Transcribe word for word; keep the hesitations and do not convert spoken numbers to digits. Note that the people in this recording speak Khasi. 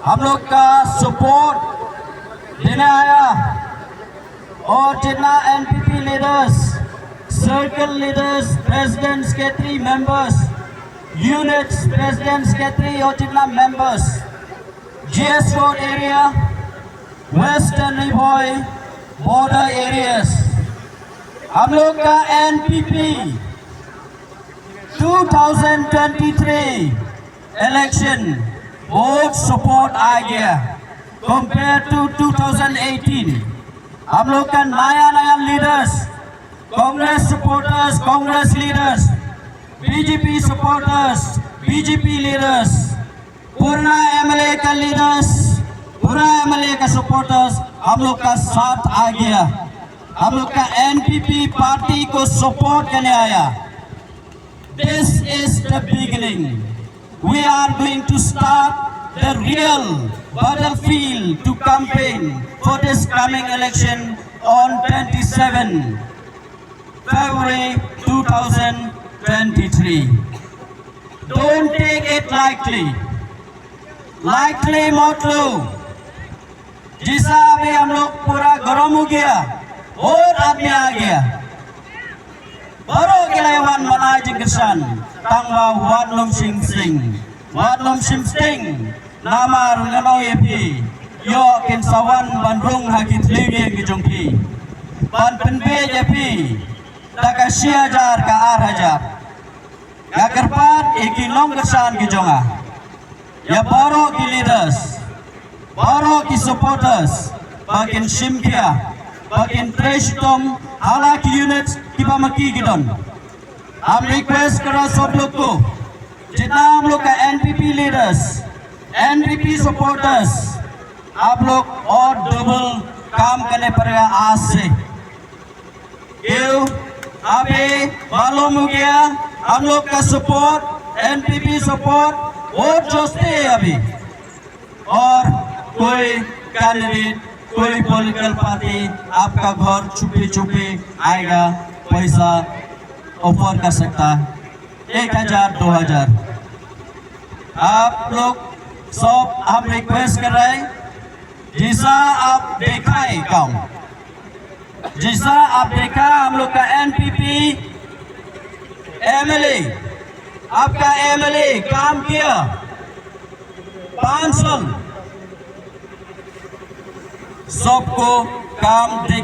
हम लोग का सपोर्ट देने आया और जितना NPP leaders, circle leaders, president, secretary, members, units, president, secretary और जितना members, GS road area, western री भोई, बॉर्डर एरियाज, हम लोग का NPP twenty twenty three election बहुत सपोर्ट आ गया कंपेयर टू ट्वेंटी एटीन। हम लोग का नया नया leaders, Congress supporters, Congress leaders, BJP supporters, BJP leaders, पुराना एमएलए का लीडर्स, पुराना एमएलए का सपोर्टर्स हम लोग का साथ आ गया। हम लोग का एनपीपी पार्टी को सपोर्ट करने आया। This is the beginning. We are going to start the real battlefield to campaign for this coming election on twenty-seven February two thousand twenty-three. Don't take it lightly. Lightly मत लो। जैसा अभी हम लोग पूरा गर्म हो गया, बहुत आदमी आ गया। Baroh ki la wan ban ai jingkyrshan, tang ba wat nym shim sting, wat nym shim sting. Namar ngan ong ïa phi, ïoh kin sa wan ban rung ha ki thliew ïing ki jong phi, ban pynbeit ïa phi da ka shi hajar ka ar hajar. Nga kyrpad ïa ki nongkyrshan ki jong nga, ïa baroh ki leaders, baroh ki supporters, ba kin shim khia, ba kin trei shitom ha la ki unit kiba ma ki ki don. हम रिक्वेस्ट कर रहा सब लोग को, जितना हम लोग का एनपीपी लीडर्स, एनपीपी सपोर्टर्स, आप लोग और डबल काम करने पड़ेगा आज से। क्यों? अभी मालूम हो गया, हम लोग का सपोर्ट, एनपीपी सपोर्ट बहुत जोश है अभी। और कोई कैंडिडेट, कोई पॉलिटिकल पार्टी आपका घर छुपे छुपे आएगा, पैसा ऑफर कर सकता है, एक हजार, दो हजार। आप लोग सब हम रिक्वेस्ट कर रहे हैं, जैसा आप देखा है काम, जैसा आप देखा हम लोग का एनपीपी एमएलए, आपका एमएलए काम किया पाँच साल, सबको काम देख